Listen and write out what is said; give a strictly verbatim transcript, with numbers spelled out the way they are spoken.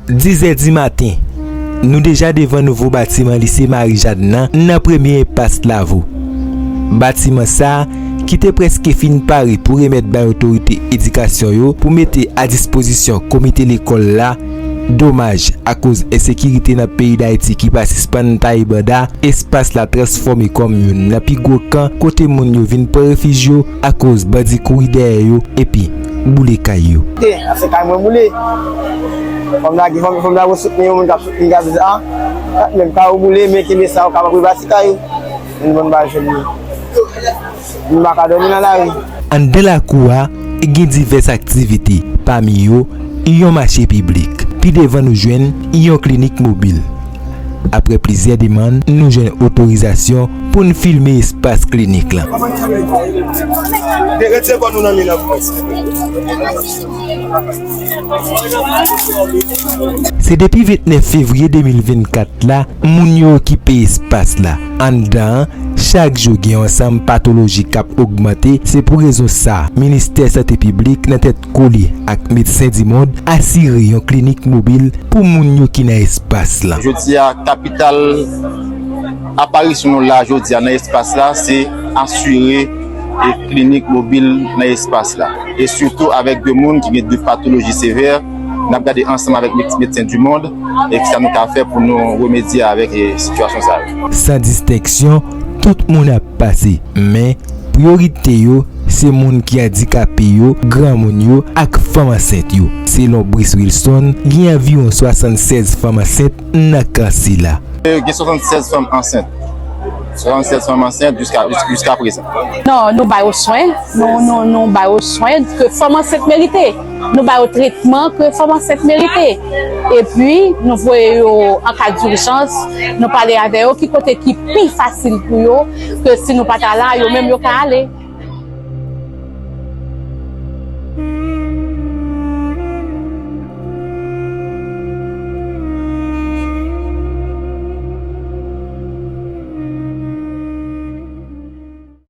Dizè di maten, nou deja devan nouvo batiman Lise Marie Jeanne nan, nan premye espas Lavo. Batiman sa a, ki te prèske fin pare pou remèt bay otorite edikasyon yo pou mete a dispozisyon komite lekòl la, domaj, akoz ensekirite nan peyi Dayiti ki pa sispann taye banda, espas la transfòme kòm youn nan pi gwo kan kote moun yo vin pran refij yo akoz bandi kouri dèyè yo epi boule kay yo. Te, ase kay mwen boule. Fò m lage, fò m, fò m lage soutni yon moun k ap soutni gaz a. Menm kay ou boule, men kenbe sa, ou kapab rebati kay ou. Yon bon bagay jwenn li. M pa ka dòmi nan lari. Anndan lakou a, gen divès aktivite, pami yo, yon mache piblik. Pi devan nou jwenn yon klinik mobil. Apre plizyè demann, nou jwenn otorizasyon pou n filme espas klinik la. Retire kò nou nan mi nan. Se depi vennèf fevriye de mil vennkat la, moun yo okipe espas la. Anndan an, chak jou gen yon ansanm patoloji k ap ogmante. Se pou rezon sa a, Ministè Sante Piblik, nan tèt kole ak Medsen di Mond, asire yon klinik mobil pou moun yo ki nan espas la. Jodi a, kapital, aparisyon nou la jodi a nan espas la, se asire e klinik mobil nan espas la. E sitou avèk de moun ki gen de patoloji sevè, n ap gade ansanm avèk med-, Medsen di Mond e kisa nou ka fè pou nou remedye avèk, e, sitiyasyon sa yo. San distenksyon, tout moun ap pase, men priyorite yo, se moun ki andikape yo, granmoun yo ak fanm ansent yo. Selon Brice Wilson, gen anviwon swasannsèz fanm ansent nan kan sila. Gen swasannsèz fanm ansent. Swasannsèz fanm ansent jiska, jis-, jiska prezan. Non, nou ba yo swen, nou, nou, nou ba yo swen ke fanm ansent merite. Nou ba yo tretman ke fanm ansent merite. Epi, nou voye yo an ka dijans, nou pale avè yo ki kote ki pi fasil pou yo, ke si nou pa ta la, yo menm yo ka ale.